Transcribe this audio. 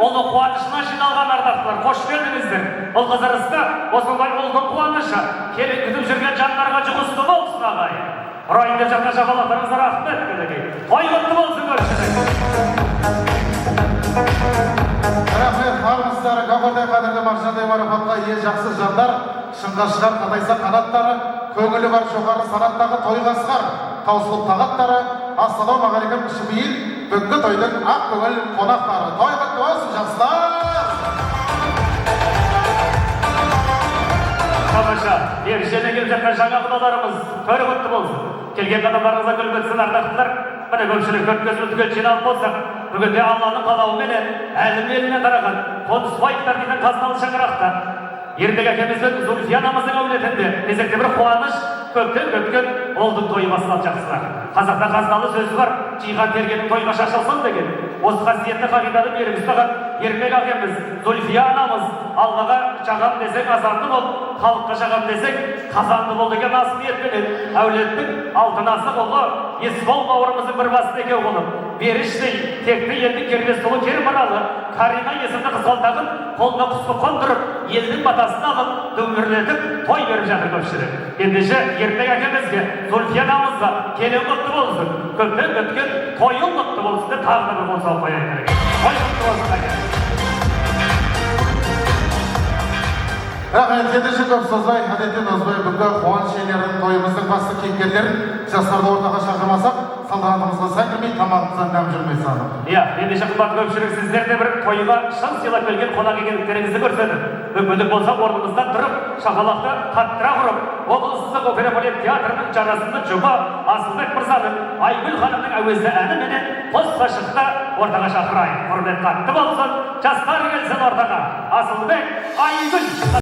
ұлы қуанышына жиналған ардақтылар, қош келдіңіздер. Ұл қыз ырысты, осындай ұлдың қуанышы, келін күтіп жүрген жандарға жұғысты болсын ағайын. Ұрайын деп жатқан шапалақтарыңызға рахмет, мінекей. Той құтты болсын көпшілік. Рахмет, армысыздар, гауһардай қадірлі маржандай марапатқа ие жақсы жандар, шыңға шығар қатайса қанаттары, көңілі бар жоғары санаттағы тойға асығар, таусылып тағаттары, ассалаумағалейкум кішіпейіл, бүгінгі тойдың ақ көңіл қонақтары. Той құтты болсын, жақсылар! Тамаша, ержене келіп жатқан жаңа құдаларымыз той құтты болсын. Келген қадамдарыңызға гүл бітсін ардақтылар. Міне көпшілік төрт көзіміз түгел жиналып болсақ, бүгінде Алланың қалауыменен әлім еліне тараған Қонысбаевтар дейтін қазыналы шаңырақта Ербек әкеміз бен Зульфия анамыздың әулетінде кезекті бір қуаныш, көптен күткен ұлдың тойы басталды жақсылар. Қазақта қазыналы сөзі бар, жиған тергенің тойға шашылсын деген. Осы қасиетті қағиданы берік ұстаған Ермек әкеміз, Зульфия анамыз Аллаға жағам десең азанды бол, халыққа жағам десең қазанды бол деген асыл ниетпенен әулеттің алтын асық ұлы Есбол бауырымыздың бір басын екеу қылып, беріштей текті елдің кербез сұлу кермаралы Карина есімді қызғалдағын қолына құсты қондырып, елдің батасын алып, дүңгірлетіп той беріп жатыр көпшілік. Ендеше Ермек әкемізге, Зульфия анамызға келін құтты болсын, көптен күткен тойың құтты болсын деп тағы да бір қол соғып қояйық. Той құтты болсын, әке. Рахмет, ендеше көп созбай, әдеттен озбай бүгінгі қуаныш иелерін, тойымыздың басты кейіпкерлерін, жастарды ортаға шақырмасақ, салтанатымызға сай келмей, тамағымыздан дәм жүрмей саны. Иә, ендеше қымбат көпшілік, сіздер де бір тойға шын сыйлап келген қонақ екендіктеріңізді көрсетіп, мүмкіндік болса орнымыздан тұрып, шапалақты қаттырақ ұрып, облыстық опера балет театрының жарасымды жұбы Асылбек мырзаның Айгүл ханымның әуезді әніменен қос ғашықты ортаға шақырайық. Құрмет қатты болсын, жастар келсін ортаға. Асылбек, Айгүл.